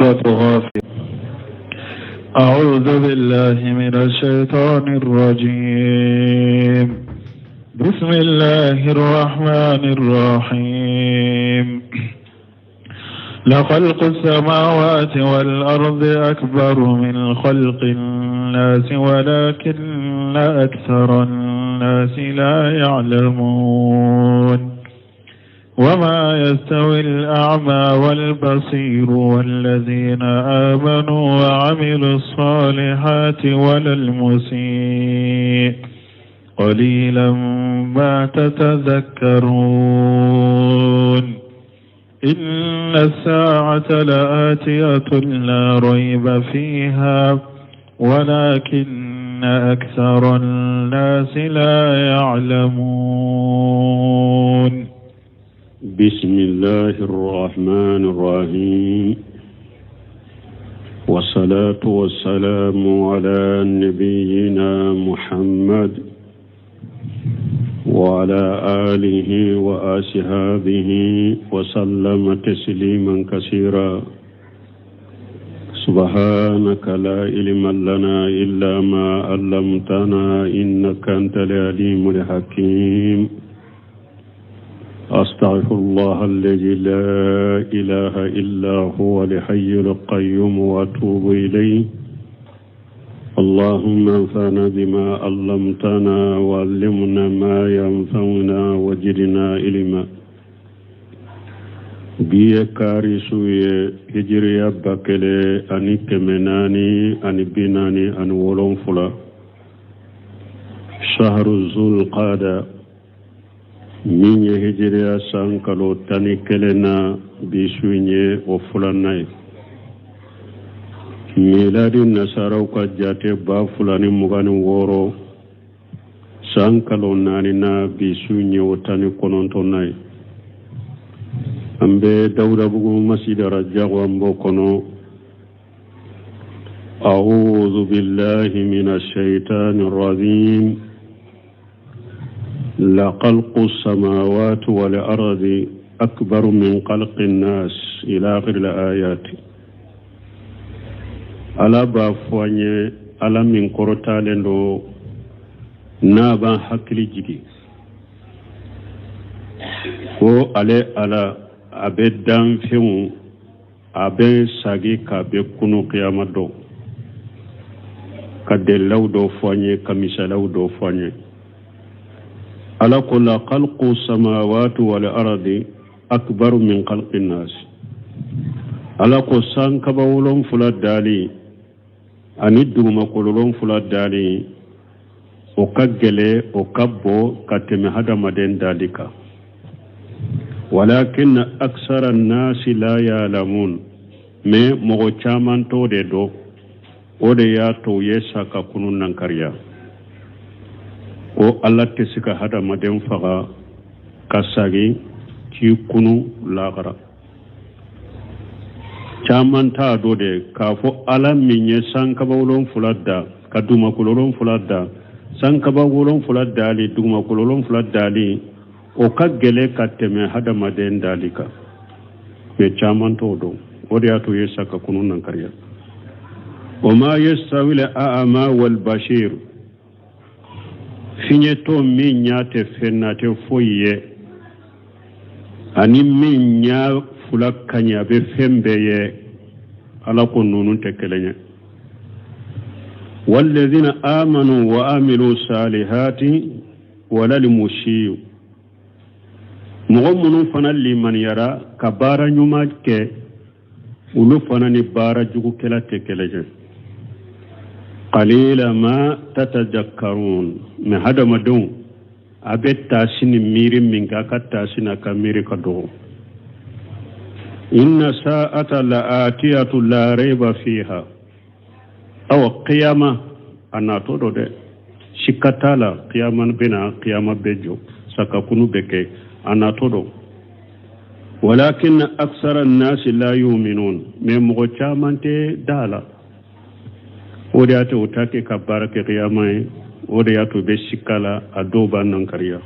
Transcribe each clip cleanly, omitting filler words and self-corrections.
غافر. أعوذ بالله من الشيطان الرجيم. بسم الله الرحمن الرحيم. لخلق السماوات والأرض أكبر من خلق الناس ولكن أكثر الناس لا يعلمون. وما يستوي الأعمى والبصير والذين آمنوا وعملوا الصالحات ولا المسيء قليلا ما تتذكرون. إن الساعة لآتية لا ريب فيها ولكن أكثر الناس لا يعلمون. بسم الله الرحمن الرحيم، والصلاة والسلام على نبينا محمد وعلى آله وأصحابه وسلم تسليما كثيرا. سبحانك لا علم لنا إلا ما علمتنا إنك أنت العليم الحكيم. أستغفر الله الذي لا إله إلا هو الحي القيوم وأتوب إليه. اللهم انفعنا بما علمتنا وعلمنا ما ينفعنا وزدنا علما. Bi ye kari su ye, hijiriya 1447, shahru zulqada, min ye hijiriya san kalo 11 na, bi su in ye o filanan ye. Miladi nasaraw ka jate 2026, san kalo naani na, bi su in ye o 19nan ye. An bɛ Dawudabugu masjid Rajago, an b'o kɔnɔ. أعوذ بالله من الشيطان الرجيم. لخلق السماوات والأرض أكبر من خلق الناس إلى آخر الآيات. Ala b'a fɔ an ye, Ala min kɔrɔtalen don, n'a b'an hakili jigi ko ale Ala a bɛ danfɛnw a bɛ sagi k'a bɛ kunu kiyama dɔn, ka dalilaw dɔ fɔ an ye, ka misaliyaw dɔ fɔ an ye. Ala ko la khalqu samawati wal ardi akbaru min khalqi nas. Ala ko sankaba 7 dali ani dugumakolo 7 dali, o ka gɛlɛ, o ka bɔ ka tɛmɛ hadamaden dali kan. Walakin aksara nasi la ya'lamun, mais mɔgɔ caman t'o de dɔn. O de y'a to u ye sa ka kunu nankariya ko Ala tɛ se ka hadamaden faga ka sagi k'i kunu lahara. Caman t'a dɔn de k'a fɔ Ala min ye sankaba 7 da ka dugumakolo 7 da, sankaba 7 dali, dugumakolo 7 dali, o ka gɛlɛ ka tɛmɛ hadamaden dali kan. Mais caman t'o dɔn, o de y'a to u ye sa ka kunu nankariya. Wa ma yastawi al-a'ma wal bashir, fiɲɛtɔ min ɲa tɛ fɛn na, tɛ foyi ye, ani min ɲa fila ka ɲi, a bɛ fɛn bɛɛ ye, Ala ko ninnu tɛ kelen ye. Walladhina amanu wa amilu salihati wala al-musii'u, mɔgɔ minnu fana limaniyara ka baara ɲuman kɛ, olu fana ni baara jugukɛla tɛ kelen ye. Qalila ma tatadhakkarun, mais hadamadenw a bɛ taasi ni miiri min kɛ, a ka taasi n'a ka miiri ka dɔgɔ. Inna sa'ata la'atiyatu la rayba fiha, awa qiyama a natɔ dɔ dɛ, sikka t'a la, qiyama bɛna, qiyama bɛ jɔ, sakakunu bɛ kɛ, a natɔ dɔ. Walakin aksara nasi la yu'minun, mais mɔgɔ caman tɛ da la. O de y'a to u t'a kɛ ka baara kɛ qiyama ye, o de y'a to u bɛ sikka la, a dɔw b'a nankariya.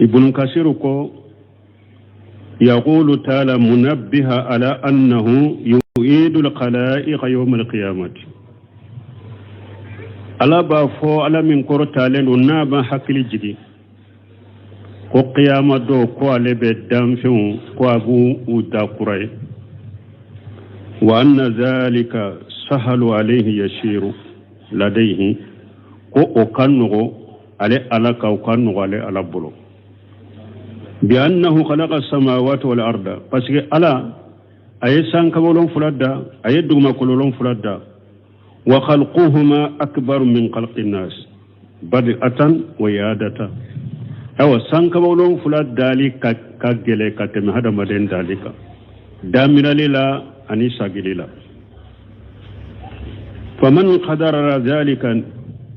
Ibnu Kasiru ko Yaqulu taala munabbiha ala annahu yu'idu al-khalaiqa yawm al-qiyamati. Ala b'a fɔ, Ala min kɔrɔtalen don, n'a b'a hakili jigin ko qiyama don, ko ale bɛ danfɛnw, ko a b'u u da kura ye. Wa anna zalika sahalu alayhi yasiru ladayhi, ko o ka nɔgɔ ale Ala ka, o ka nɔgɔ ale Ala bolo. Bi annahu khalaqa samawati wal arda, parce que Ala a ye sankaba wolonfila da, a ye dugumakolo wolonfila da. Wa khalquhuma akbaru min khalqi nas bad'atan wa i'adatan. Awa, sankaba wolonfila dali ka gɛlɛ ka tɛmɛ hadamaden dali kan, daminali la ani sagili la. Faman qadara zalika,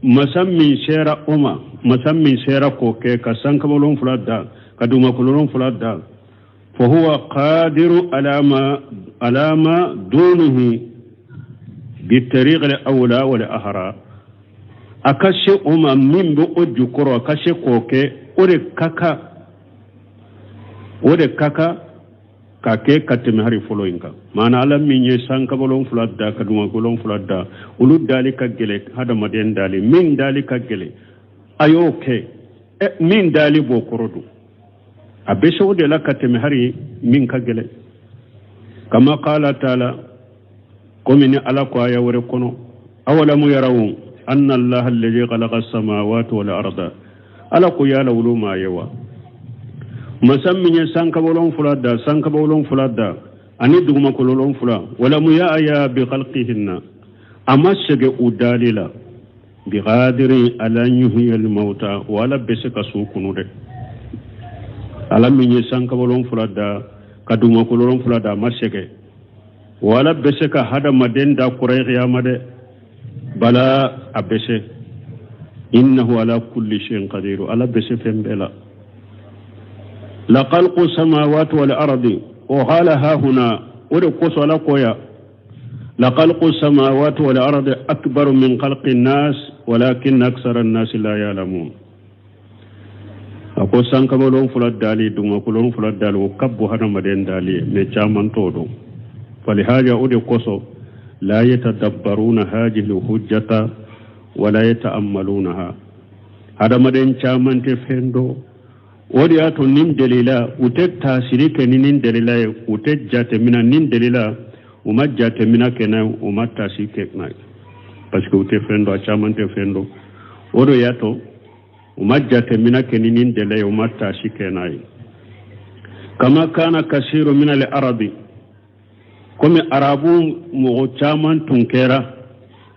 masa min sera o ma, masa min sera k'o kɛ, ka sankaba wolonfila da, ka dugumakolo wolonfila da, fa huwa qadiru ala ma dunuhu bitariq al awla wal ahra. A ka se o ma, min bɛ o jukɔrɔ, a ka se k'o kɛ, o de ka kan, o de ka kan ka kɛ ka tɛmɛ hari fɔlɔ in kan. Maana Ala min ye sankaba wolonfila da, ka dugumakolo wolonfila da, olu dali ka gɛlɛ hadamaden dali. Min dali ka gɛlɛ, a y'o kɛ. Min dali b'o kɔrɔ don, a bɛ se o de la ka tɛmɛ hari min ka gɛlɛ. Kama qala taala, komi ni Ala ko aya wɛrɛ kɔnɔ: awalamu yaraw anna allaha alladhi khalaqa as-samawati wal arda. Ala ko yala wulu ma ye wa, masa min ye sankaba wolonfila da, sankaba wolonfila da ani dugumakolo wolonfila, walamu ya'ya bi khalqihinna, a ma sɛgɛ u dali la, bi qadirin ala yuhyiya al-mauta, wa Ala bɛ se ka su kunu dɛ. Ala min ye sankaba wolonfila da, ka dugumakolo wolonfila da, a ma sɛgɛ, wa Ala bɛ se ka hadamaden da kura ye kiyama dɛ. Bala, a bɛ se. Innahu ala kulli shay'in qadir, Ala bɛ se fɛn bɛɛ la. La khalqu samawati wal ardi, wa qala ha huna, o de kosɔn Ala ko ya: la khalqu samawati wal ardi akbaru min khalqi nas walakin aksara an-nas la ya'lamun. A ko sankaba wolonfila dali, dugumakolo wolonfila dali, o ka bon hadamaden dali ye, mais caman t'o dɔn. Falihaja, o de kosɔn, la yatadabbaruna hadihi lhujjata wala yata'ammalunaha, hadamaden caman tɛ fɛn dɔn. O de y'a to nin delila, u tɛ taasiri kɛ ni nin delila ye, u tɛ jatemina nin delila, u ma jatemina kɛ n'a ye, u ma taasi kɛ n'a ye, parce que u tɛ fɛn dɔn, a caman tɛ fɛn dɔn. O de y'a to u ma jatemina kɛ ni nin delila ye, u ma taasi kɛ n'a ye. Kama kana kasiru min al arabi, komi arabu mɔgɔ caman tun kɛra,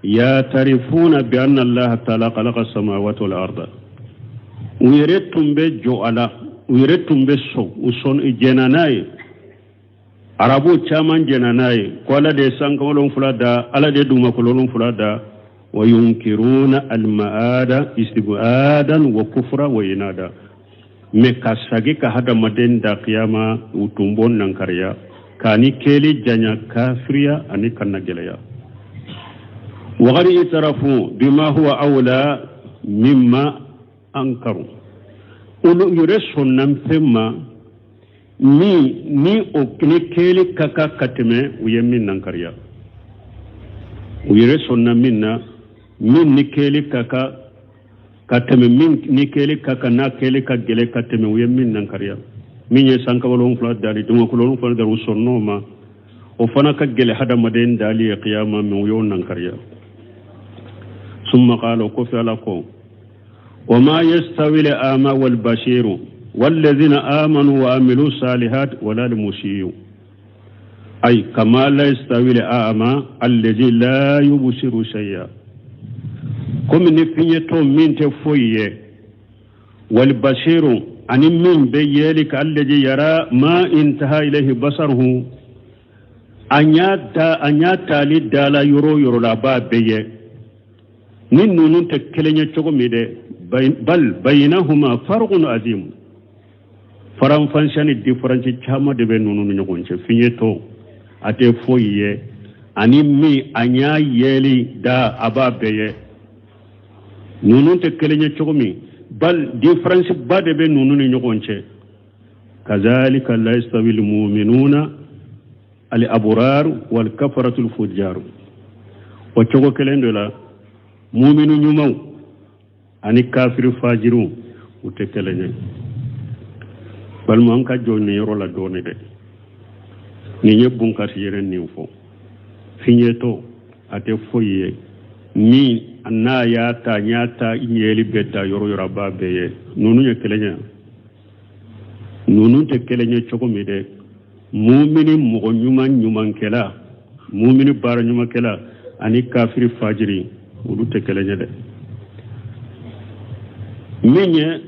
yatarifuna bi anna allaha taala khalaqa samawati wal arda, u yɛrɛ tun bɛ jɔ a la, u yɛrɛ tun bɛ sɔn, u sɔn jɛnna n'a ye. Arabu caman jɛnna n'a ye ko Ala de ye sankaba wolonfila da, Ala de ye dugumakolo wolonfila da. Wa yunkiruna almaada istibadan wa kufra wa inada, mais ka sagi ka hadamaden da kiyama, u tun b'o nankariya k'a ni kɛli janya, kafiriya ani kana gɛlɛya. Wagari itarafu bima huwa awla mimma ankaru, olu yɛrɛ sɔnna fɛn ma min ni o ni kɛli ka kan ka tɛmɛ u ye min nankariya. U yɛrɛ sɔnna min na, min ni kɛli ka kan ka tɛmɛ min ni kɛli ka kan, n'a kɛli ka gɛlɛ ka tɛmɛ u ye min nankariya. Min ye sankaba wolonfila dali, dugumakolo wolonfila dali, u sɔnn'o ma, o fana ka gɛlɛ hadamaden dali ye kiyama min, u y'o nankariya. Summa qala, o kɔfɛ Ala ko: wa ma yastawi al-a'ma wal basiru wallazina amanu wa amilu salihat wala al-musii'u, ay kama la yastawi al-a'ma allazi la yubsiru shay'a, komi ni fiɲɛtɔ min tɛ foyi ye, wal basiru, ani min bɛ yeli ka, allazi yara ma intaha ilayhi basaruhu, a ɲa da, a ɲa taali da la yɔrɔ o yɔrɔ la, a b'a bɛɛ ye. Ni ninnu tɛ kelen ye cogo min dɛ, bal baynahuma farqun azim, faranfansiya ni différence caman de bɛ ninnu ni ɲɔgɔn cɛ. Fiɲɛtɔ a tɛ foyi ye, ani min a ɲa yeli da, a b'a bɛɛ ye, ninnu tɛ kelen ye cogo min, bal différence ba de bɛ ninnu ni ɲɔgɔn cɛ. Kazalika la yastawi almu'minuna al abrar wal kafaratu al fujjar. O cogo kelen de la, muminu ɲumanw ani kafiri fajiriw, u tɛ kelen ye. Balima, an ka jɔ nin yɔrɔ la dɔɔni dɛ. Nin ye bunkasi yɛrɛ nin fɔ fiɲɛtɔ, a tɛ foyi ye. Min n'a y'a ta, n y'a ta, ɲɛli bɛ ta yɔrɔ yɔrɔ, a b'a bɛɛ ye. Ninnu ye kelen ye, ninnu tɛ kelen ye cogo min dɛ, mumini mɔgɔ ɲuman, ɲumankɛla, mumini baara ɲumankɛla ani kafiri fajiri, olu tɛ kelen ye dɛ. Min ye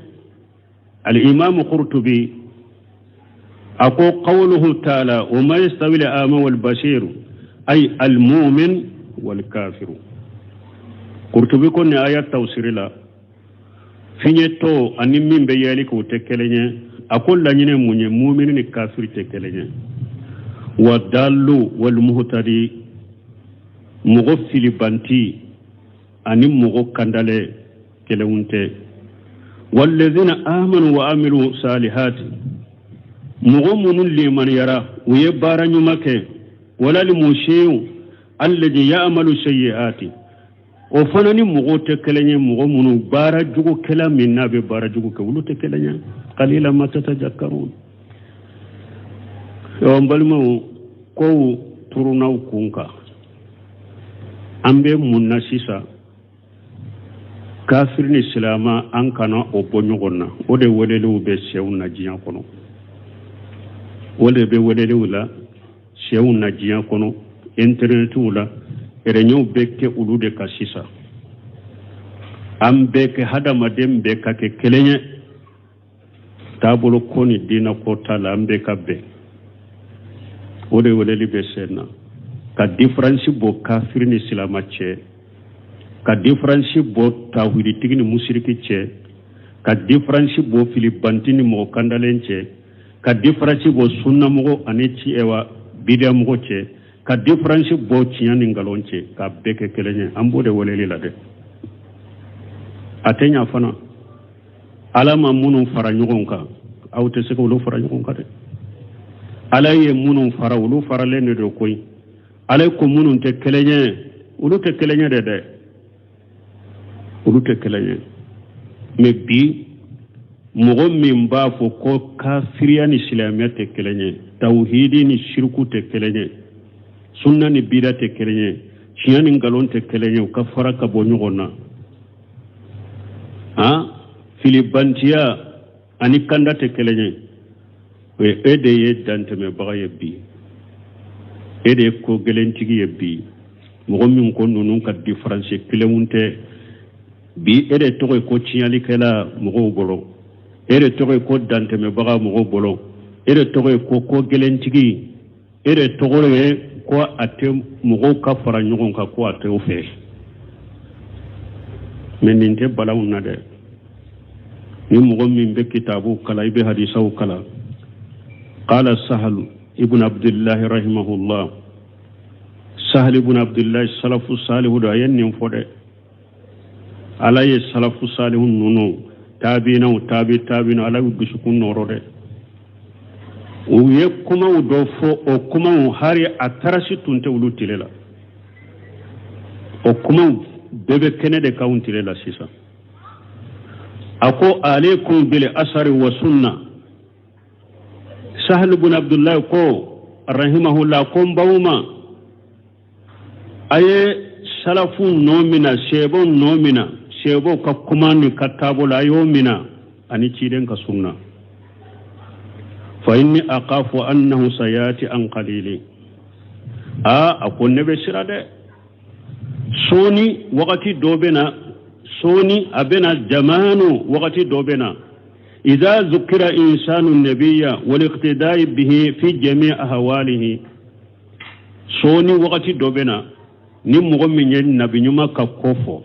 alimamu Qurtubi, a ko: qawluhu taala wa ma yastawi al-a'ma wal basir ay al-mu'min wal kafiru. Qurtubi ko nin aya tafsiri la, fiɲɛtɔ ani min bɛ yɛli kɛ, o tɛ kelen ye. A ko laɲini mun ye? Mumini ni kafiri tɛ kelen ye. Wa dallu wal muhtadi, mɔgɔ filibanti ani mɔgɔ kandalɛ, kelenw tɛ. Wallazina amanu wa amilu salihati, mɔgɔ minnu limaniyara, u ye baara ɲuman kɛ. Walal musiu alladhi ya'malu sayyi'ati, o fana ni mɔgɔw tɛ kelen ye. Mɔgɔ minnu baara jugukɛla min n'a bɛ baara jugu kɛ, olu tɛ kelen ye. Qalila ma tatazakkarun. N balimaw, kow turunaw kun kan, an bɛ mun na sisan? Kafiri ni silama, an kana o bɔ ɲɔgɔn na. O de weleliw bɛ sɛw na diɲɛ kɔnɔ, o de bɛ weleliw la sɛw na diɲɛ kɔnɔ, intɛrɛnɛtiw la, réunion bɛ kɛ olu de kan sisan. An bɛɛ kɛ hadamaden bɛɛ ka kɛ kelen ye taabolo ko ni diinɛ ko ta la, an bɛɛ ka bɛn. O de weleli bɛ sen na, ka différence bɔ kafiri ni silama cɛ, ka différence bɔ tawhiditigi ni musiriki cɛ, ka différence bɔ filibanti ni mɔgɔ kandalen cɛ, ka différence bɔ sunnamɔgɔ ani ci bidiyamɔgɔ cɛ, ka différence bɔ tiɲɛ ni nkalon cɛ, ka bɛɛ kɛ kelen ye. An b'o de weleli la dɛ. A tɛ ɲa fana. Ala ma minnu fara ɲɔgɔn kan, aw tɛ se ka olu fara ɲɔgɔn kan dɛ. Ala ye minnu fara, olu faralen de don koyi. Ala ko minnu tɛ kelen ye, olu tɛ kelen ye dɛ, olu tɛ kelen ye. Mais bi, mɔgɔ min b'a fɔ ko kafiriya ni silamɛya tɛ kelen ye, tawhidi ni siriku tɛ kelen ye, sunna ni bida tɛ kelen ye, tiɲɛ ni nkalon tɛ kelen ye, u ka fara ka bɔ ɲɔgɔn na, han, filibantiya ani kanda tɛ kelen ye, o ye e de ye dantɛmɛbaga ye bi, e de ye ko gɛlɛntigi ye bi. Mɔgɔ min ko ninnu ka différence kelenw tɛ bi, e de tɔgɔ ye ko tiɲɛlikɛla mɔgɔw bolo, e de tɔgɔ ye ko dantɛmɛbaga mɔgɔw bolo, e de tɔgɔ ye ko ko gɛlɛntigi, e de tɔgɔ ye ko a tɛ mɔgɔw ka fara ɲɔgɔn kan, ko a tɛ o fɛ. Mais nin tɛ balaw na dɛ. Ni mɔgɔ min bɛ kitabu kalan, i bɛ hadisaw kalan. Qala Sahal ibn Abdullahi rahimahullah, Sahal ibn Abdullahi, salafu salihu do, a ye nin fɔ dɛ. Ala ye salafu salihu ninnu, taabinaw, taabi taabinaw, Ala y'u dusukun nɔrɔ dɛ. U ye kumaw dɔ fɔ, o kumaw hari a tarasi tun tɛ olu tile la. O kumaw bɛɛ bɛ kɛnɛ de k'anw tile la sisan. A ko: alaikum bil asari wa sunna. Sahal ibn Abdullahi ko rahimahullah, ko n baw ma, a ye salafu nɔ mina, sɛbɛw nɔ mina, sɛbɛw ka kuma ni ka taabolo, a y'o mina ani ciden ka sunna. Fa inni aqafu annahu sayati an qalili. A ko ne bɛ sira dɛ, sɔɔni wagati dɔ bɛ na, sɔɔni a bɛ na, jamanu wagati dɔ bɛ na, idha zukira insanu nabiyya wal iqtida'i bihi fi jami' ahwalihi. Sɔɔni wagati dɔ bɛ na, ni mɔgɔ min ye nabi ɲuman ka ko fɔ,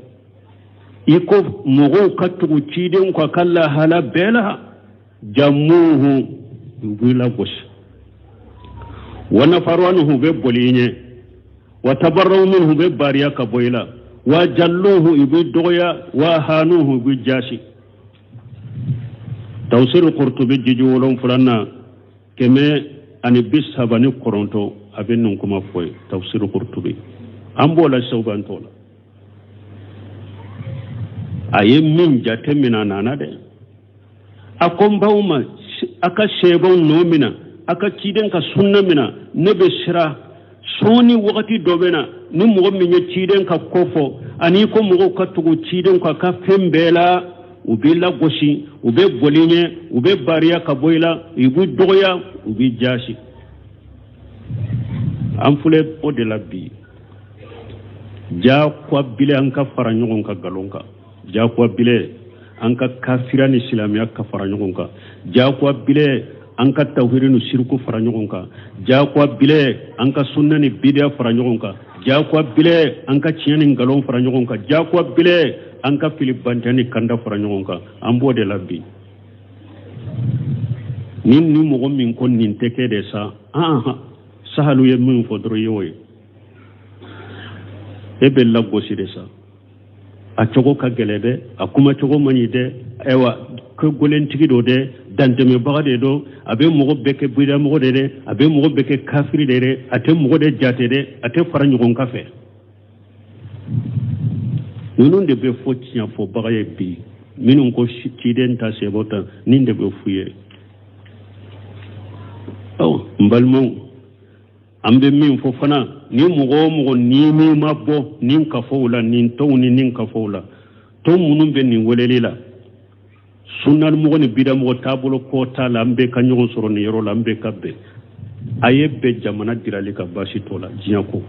i ko mɔgɔw ka tugu cidenw ka lahala bɛɛ la, jamuhu, u b'i lagosi, wa nafaru anhu, u bɛ boli i ɲɛ, wa tabarraw minhu, u bɛ bariya ka bɔ i la, wa jalluhu, i bɛ dɔgɔya, wa hanuhu, i bɛ jaasi. Tafsir Qurtubi, jiji 7nan. 139, a bɛ nin kuma fɔ ye, tafsir Kurtubi. An b'o la sisan, an t'o la. A ye min jate minɛ, a nana dɛ. A ko n baw ma, a ka sɛbɛnw nɔ minɛ, a ka ciden ka sunna minɛ. Ne bɛ siran sɔɔni, wagati dɔ bɛ na, ni mɔgɔ min ye ciden ka ko fɔ ani ko mɔgɔw ka tugu ciden ka ka fɛn bɛɛ la, u b'i lagosi, u bɛ boli ɲɛ, u bɛ bariya ka bɔ i la, u b'i dɔgɔya, u b'i jaasi. An filɛ o de la bi. Jakuwa bile an ka fara ɲɔgɔn kan nkalon kan, jakuwa bile an ka kafira ni silamɛya ka fara ɲɔgɔn kan, jakuwa bile an ka tawhiri ni siriku fara ɲɔgɔn kan, jakuwa bile an ka sunna ni bidiya fara ɲɔgɔn kan, jakuwa bile an ka tiɲɛ ni nkalon fara ɲɔgɔn kan, jakuwa bile an ka fili bantɛ ni kanda fara ɲɔgɔn kan. An b'o de la bi. Ni mɔgɔ min ko nin tɛ kɛ de sa, sahalu ye min fɔ dɔrɔn, i y'o ye, e bɛ lagosi de sa. A cogo ka gɛlɛ dɛ, a kuma cogo man ɲi dɛ, ayiwa, ko gɔlɛntigi don dɛ, dantɛmɛbaga de don, a bɛ mɔgɔ bɛɛ kɛ bidamɔgɔ de dɛ, a bɛ mɔgɔ bɛɛ kɛ kafiri de dɛ, a tɛ mɔgɔ de jate dɛ, a tɛ fara ɲɔgɔn kan fɛ. Ninnu de bɛ fɔ tiɲɛ fɔbaga ye bi. Minnu ko ciden ta sɛbɛn ta, nin de bɛ f'u ye. Ɔ n balimaw, an bɛ min fɔ fana, ni mɔgɔ o mɔgɔ ni min ma bɔ nin kafow la, nin tɔnw ni nin kafow la, tɔn minnu bɛ nin weleli la, sunnamɔgɔ ni bidamɔgɔ taabolo kɔ t'a la, an bɛɛ ka ɲɔgɔn sɔrɔ nin yɔrɔ la, an bɛɛ ka bɛn. A ye bɛn jamana dirali ka baasi t'o la. Diɲɛ ko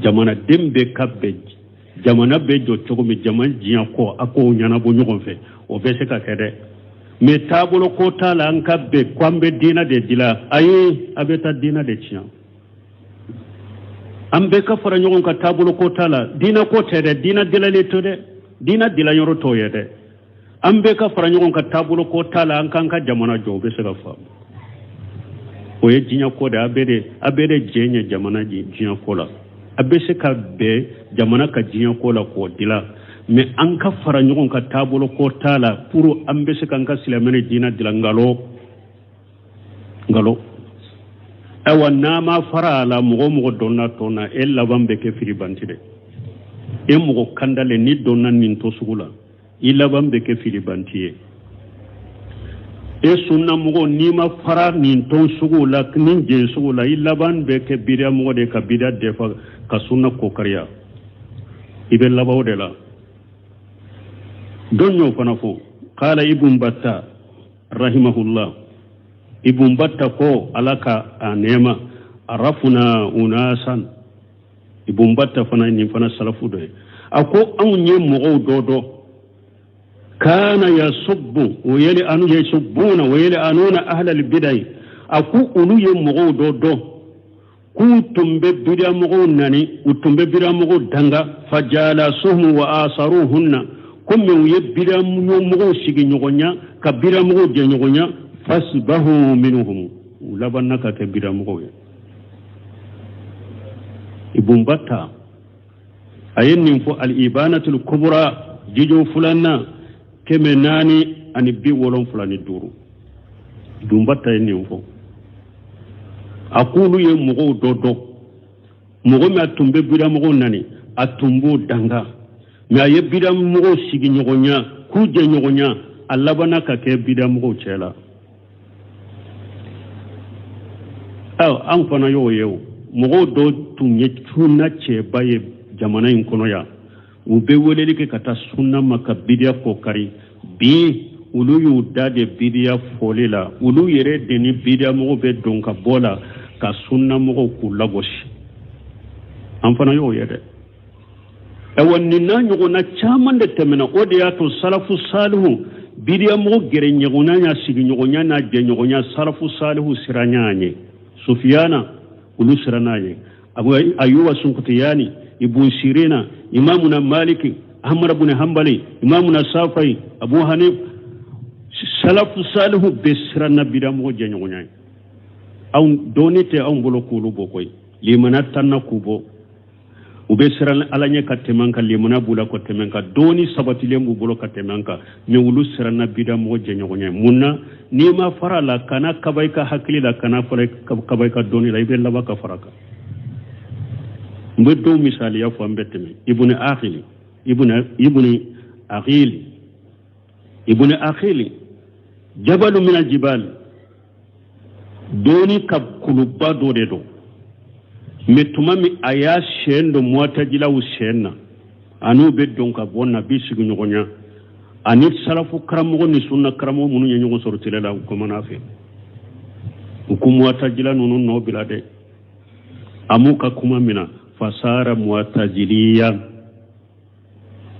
jamanaden bɛɛ ka bɛn, jamana bɛ jɔ cogo min, jamana diɲɛ ko a k'o ɲɛnabɔ ɲɔgɔn fɛ, o bɛ se ka kɛ dɛ. Mais taabolo ko t'a la, an ka bɛn ko an bɛ diinɛ de dila, ayi, a bɛ taa diinɛ de tiɲɛ. An bɛɛ ka fara ɲɔgɔn kan, taabolo ko t'a la, diinɛ ko tɛ dɛ, diinɛ dilalen to dɛ, diinɛ dilan yɔrɔ t'o ye dɛ. An bɛɛ ka fara ɲɔgɔn kan, taabolo ko t'a la, an k'an ka jamana jɔ, o bɛ se ka faamu. O ye diɲɛ ko de, a bɛɛ de jɛ ɲɛ jamana diɲɛ ko la, a bɛ se ka bɛn jamana ka diɲɛ ko la k'o dilan. Mais an ka fara ɲɔgɔn kan, taabolo ko t'a la, pour an bɛ se k'an ka silamɛ ni diinɛ dilan, nkalon, nkalon. Ayiwa, n'a ma fara a la, mɔgɔ o mɔgɔ donna tɔn na, e laban bɛ kɛ filibanti dɛ. E mɔgɔ kandalen, n'i donna nin to sugu la, i laban bɛ kɛ filibanti ye. E sunnamɔgɔ, n'i ma fara nin tɔn sugu la, nin jɛn sugu la, i laban bɛ kɛ bidiyamɔgɔ de, ka bidiya defa, ka sunna kokariya, i bɛ laban o de la. Don y'o fana fɔ, qala Ibn Batta rahimahullah, Ibn Batta ko, Ala ka a nɛɛma, arafuna unasan. Ibn Batta fana, nin fana salafu dɔ ye, a ko anw ye mɔgɔw dɔ dɔn, kana yasubbu wa yal'anu, yasubbuna wa yal'anuna ahla albidai. A ko olu ye mɔgɔw dɔ dɔn k'u tun bɛ bidiyamɔgɔw nani, u tun bɛ bidiyamɔgɔw danga. Fajalasuhum wa asaruhunna, komi u ye bidiyamɔgɔw sigi ɲɔgɔn ka bidiyamɔgɔw jɛ ɲɔgɔn, fasbahu minhum, u labanna ka kɛ bidiyamɔgɔw ye. Ibn Batta a ye nin fɔ Al-Ibanatul Kubra, jijo filanan, 475. Ibn Batta ye nin fɔ. A k'olu ye mɔgɔw dɔ dɔn, mɔgɔ min a tun bɛ bidamɔgɔw nani, a tun b'o danga, mais a ye bidamɔgɔw sigi ɲɔgɔnya k'u jɛ ɲɔgɔnya, a labanna ka kɛ bidamɔgɔw cɛ la. Ayiwa, an fana y'o ye. O mɔgɔw dɔw tun ye sunna cɛba ye jamana in kɔnɔ yan, u bɛ weleli kɛ ka taa sunna ma, ka bidiya kɔ kari. Bi olu y'u da de bidiya fɔli la, olu yɛrɛ de ni bidiyamɔgɔw bɛ don ka bɔ la, ka sunnamɔgɔw k'u lagosi. An fana y'o ye dɛ. Ayiwa, nin n'a ɲɔgɔnna caman de tɛmɛna. O de y'a to salafu salihu, bidiyamɔgɔ gɛrɛ ɲɔgɔnna y'a sigiɲɔgɔnya n'a jɛɲɔgɔnya, salafu salihu siranna ɲɛ. Sufiyana, olu siranna ɲɛ. Abu Ayuba Sunkutiyani, Ibn Sirina, Imamuna Maliki, Ahmad ibn Hanbali, Imamuna Safai, Abu Hanif, salafu salihu bɛɛ siranna bidiyamɔgɔ jɛɲɔgɔnya ye. Anw dɔɔni tɛ anw bolo k'olu bɔ koyi, limana tanna k'u bɔ. U bɛ siran Ala ɲɛ ka tɛmɛ an kan, limaniya b'u la ka tɛmɛ an kan, dɔnni sabatilen b'u bolo ka tɛmɛ an kan, mais olu siranna bida mɔgɔ jɛɲɔgɔnya ye. Mun na n'i ma fara a la, kana kaba i ka hakili la, kana fara kaba i ka dɔnni la, i bɛ laban ka fara kan. N bɛ dɔw misaliya fɔ, an bɛ tɛmɛ. Ibuni Akili, ibuni Akili, ibuni Akili, jabalu mina jibali, dɔnni ka kuluba dɔ de don. Mais tuma min a y'a sen don mutajilaw sen na, a n'u bɛ don ka bɔ na bi sigiɲɔgɔnya, ani salafu karamɔgɔ ni sunna karamɔgɔ minnu ye ɲɔgɔn sɔrɔ tele la, u kumana fɛ, u ko mutajila ninnu nɔ bila dɛ. A m'u ka kuma mina, fasara mutajiliya,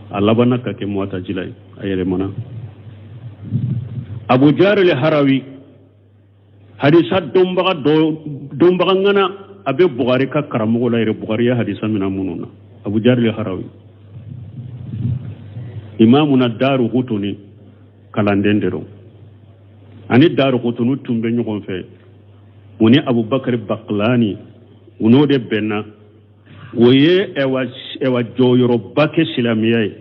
a labanna ka kɛ mutajila ye, a yɛlɛmana. Abu Jari Harawi, hadisa dɔnbaga dɔ, dɔnbaga ŋana, a bɛ Bugari ka karamɔgɔ la yɛrɛ, Bugari ye hadisa mina minnu na. Abu Jari Harawi, imamuna Darukutuni kalanden de don, ani Darukutuni tun bɛ ɲɔgɔn fɛ, u ni Abubakar Bakilani, u n'o de bɛnna. O ye ɛwa jɔyɔrɔba kɛ silamɛya ye.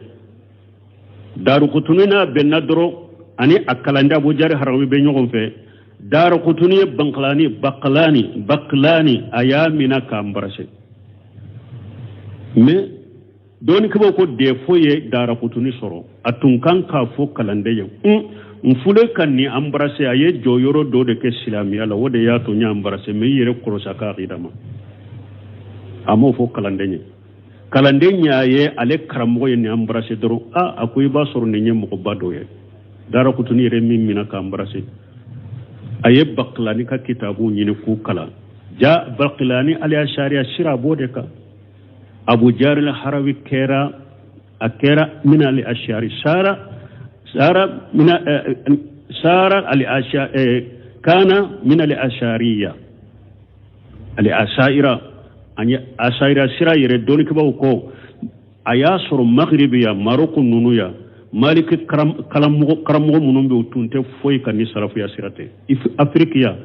Darukutuni n'a bɛnna dɔrɔn, ani a kalanden Abu Jari Harawi bɛ ɲɔgɔn fɛ. Darukutuni ye Bakalani, Bakalani, Bakalani, a y'a mina k'a embrasser. Mais dɔnnikɛbaw ko défaut ye Darukutuni sɔrɔ, a tun kan k'a fɔ kalanden ye, n fule ka nin embrasser, a ye jɔyɔrɔ dɔ de kɛ silamɛya la, o de y'a to n y'a embrasser, mais i yɛrɛ kɔlɔsi a ka akida ma. A m'o fɔ kalanden ye. Kalanden y'a ye ale karamɔgɔ ye nin embrasser dɔrɔn, a ko i b'a sɔrɔ nin ye mɔgɔba dɔ ye. Darukutuni yɛrɛ min mina k'a embrasser, a ye Bakilani ka kitabu ɲini k'u kalan. Ja Bakilani ale sariya sira b'o de kan. Abu Jari Harawi kɛra, a kɛra min al ashari, sara sara min sara al ashari, kana min al ashariya, al ashaira, ani ashaira sira yɛrɛ dɔnnikɛbaw ko a y'a sɔrɔ Maghribi ya, Maroko ninnu ya, Maliki karamɔgɔ minnu bɛ, u tun tɛ foyi kan ni salafiya sira tɛ. Afiriki ya,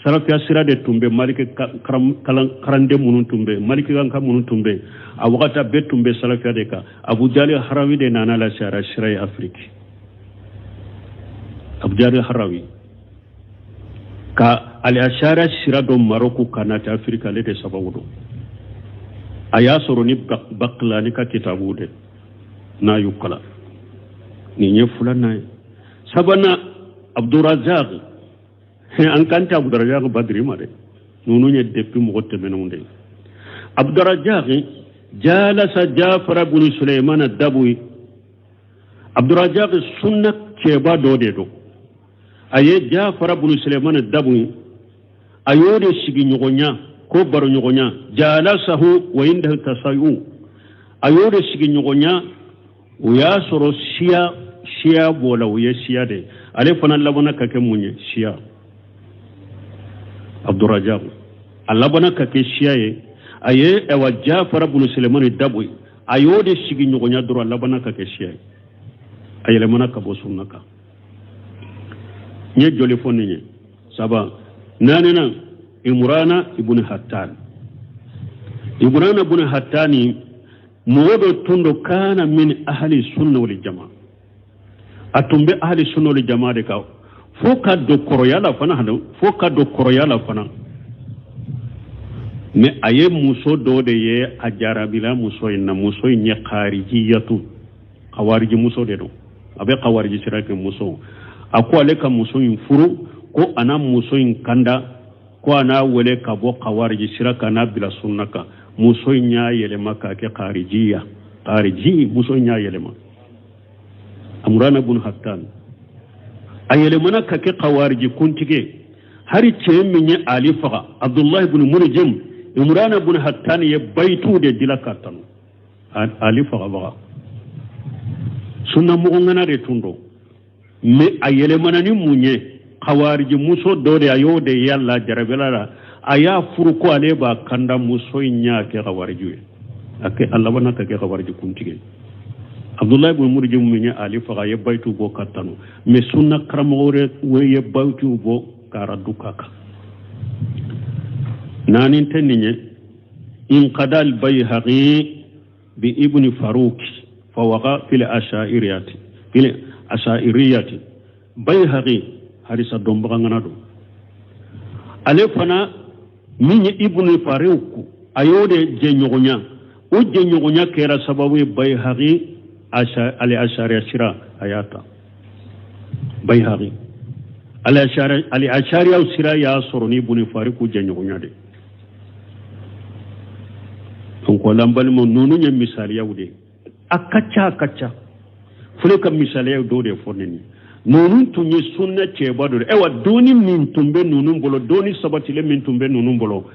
salafiya sira de tun bɛ. Maliki karanden minnu tun bɛ, Maliki kan minnu tun bɛ a wagati bɛɛ tun bɛ salafiya de kan. Abu Jali Harawi de nana la sariya sira ye Afiriki. Abu Jali Harawi ka al-ashara sira dɔ Maroko ka na tɛ Afiriki, ale de sababu don. A y'a sɔrɔ ni Bakilani ka kitabu de n'a y'u kalan. Nin ye filanan ye. Sabanan, Abdurazak. An kan tɛ Abdurazak Badiri ma dɛ, ninnu ye depuis mɔgɔ tɛmɛnenw de ye. Abdurazak jalasa Jafara bunu Suleimana Dabuyi. Abdurazak sunna cɛba dɔ de don. A ye Jafara bunu Suleimana Dabuyi, a y'o de sigiɲɔgɔnya ko baroɲɔgɔnya, jalasahu wa indahu tasayu, a y'o de sigiɲɔgɔnya. O y'a sɔrɔ siya b'o la, o ye siya de ye. Ale fana labanna ka kɛ mun ye? Siya. Abdurajak a labanna ka kɛ siya ye. A ye ɛwa Jafara bunu Selemani Daboyi, a y'o de sigiɲɔgɔnya dɔrɔn, a labanna ka kɛ siya ye. A yɛlɛmana ka bɔ sunna kan. N ye joli fɔ nin ye? Saba. Naaninan, Imrana ibn Hattan. Imrana ibn Hattani mɔgɔ dɔ tun don, kana min ahli sunna wal jama, a tun bɛ ahli sunna wal jama de kan fo ka don kɔrɔya la fana, fo ka don kɔrɔya la fana. Mais a ye muso dɔ de ye, a jarabila muso in na. Muso in ye kharijiyatu, khawariji muso de don, a bɛ khawariji sira kɛ muso. A ko ale ka muso in furu, ko a na muso in kanda, ko a n'a wele ka bɔ khawariji sira kan n'a bila sunna kan. Muso in y'a yɛlɛma k'a kɛ kharijiya, khariji muso in y'a yɛlɛma. Amrana bun Hattan a yɛlɛmana ka kɛ khawariji kuntigi. Hari cɛ min ye Ali faga, Abdullahi bun Murjim, Imrana bun Hattan ye bayitu de dila ka tanu Ali fagabaga. Sunna mɔgɔ ŋana de tun don, mais a yɛlɛmana ni mun ye? Khawariji muso dɔ de, a y'o de yala jarabila la, a y'a furu ko ale b'a kanda. Muso in y'a kɛ khawariji ye, a kɛ a labanna ka kɛ khawariji kuntigi ye. Abdullahi bun Murjim min ye Ali faga, a ye bayitu bɔ ka tanu, mais sunna karamɔgɔ wɛrɛ ye bayitu bɔ ka radu k'a kan. Naani tɛ nin ye. Inqada al-Bayhaqi. Bi Ibni Faruki fawaqa fil ashairiyati fil ashairiyati. Bayhaqi hadisa dɔnbaga ŋana don, ale fana min ye Ibni Faruku, a y'o de jɛɲɔgɔnya. O jɛɲɔgɔnya kɛra sababu ye Bayhaqi ale ashariya sira a y'a ta. Bayhaqi ale ashariya sira y'a sɔrɔ ni Ibni Faruku jɛɲɔgɔnya de. Donc o la n balimaw, ninnu ye misaliyaw de ye, a ka ca, a ka ca. Fo ka misaliyaw dɔw de fɔ nin ye. Ninnu tun ye sunna cɛba dɔ de. Ayiwa, dɔnni min tun bɛ ninnu bolo, dɔnni sabatilen min tun bɛ ninnu bolo,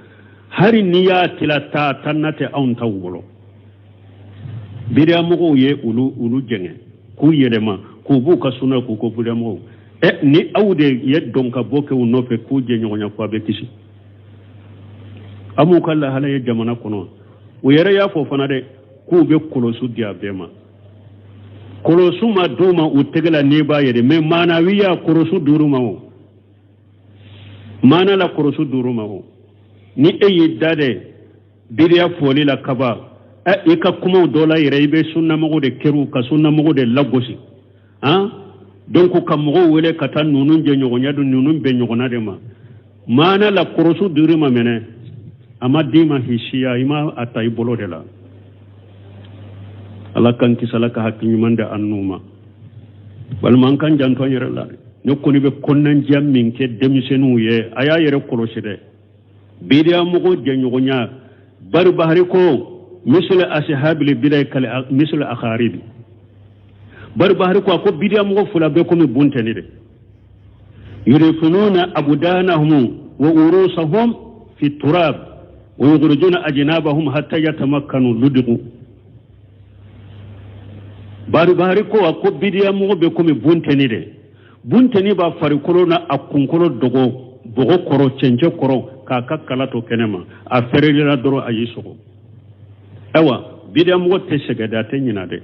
hali n'i y'a tila ta tan na tɛ anw taw bolo. Bidiyamɔgɔw ye olu jɛngɛ k'u yɛlɛma k'u b'u ka sunna k'u ko bidiyamɔgɔw. Ɛ, ni aw de ye dɔn ka bɔ kɛ u nɔfɛ k'u jɛɲɔgɔnya ko a bɛ kisi. An m'u ka lahala ye jamana kɔnɔ. U yɛrɛ y'a fɔ fana dɛ k'u bɛ kɔlɔsi di a bɛɛ ma. Kɔlɔsi ma d'u ma u tɛgɛ la n'i b'a ye dɛ, mais maanawiya kɔlɔsi d'u ma o maana la, kɔlɔsi d'u ma o. Ni e y'i da dɛ bidiya fɔli la kaba, ɛ, i ka kumaw dɔ la yɛrɛ, i bɛ sunnamɔgɔw de kɛr'u ka sunnamɔgɔw de lagosi han. Donc ka mɔgɔw wele ka taa ninnu jɛɲɔgɔnya don ninnu bɛn ɲɔgɔnna de ma. Maana la kɔlɔsi d'u ma mɛnɛ, a ma d'i ma hisiya, i ma a ta i bolo de la. Ala k'an kisi, Ala ka hakili ɲuman di an n'u ma. Walima an k'an janto an yɛrɛ la. Ne kɔni bɛ kɔnɔnandiya min kɛ denmisɛnninw ye, a y'a yɛrɛ kɔlɔsi dɛ. Bidiya mɔgɔ jɛɲɔgɔnya, Barbahari ko misali asihabili bidai kal misali akharibi. Barbahari ko, a ko bidiya mɔgɔ fila bɛ komi buntɛni de, yurifununa abudanahum wa urusahum fi turab wa yukhrijuna ajnabahum hatta yatamakkanu ludugu. Barbahari ko, a ko bidiya mɔgɔ bɛ komi buntɛni de. Buntɛni b'a farikolo na a kunkolo dogo bɔgɔ kɔrɔ, cɛncɛn kɔrɔ, k'a ka kala to kɛnɛ ma. A fɛrɛla dɔrɔn, a y'i sɔgɔ. Ayiwa, bidiya mɔgɔ tɛ sɛgɛn dɛ, a tɛ ɲina dɛ.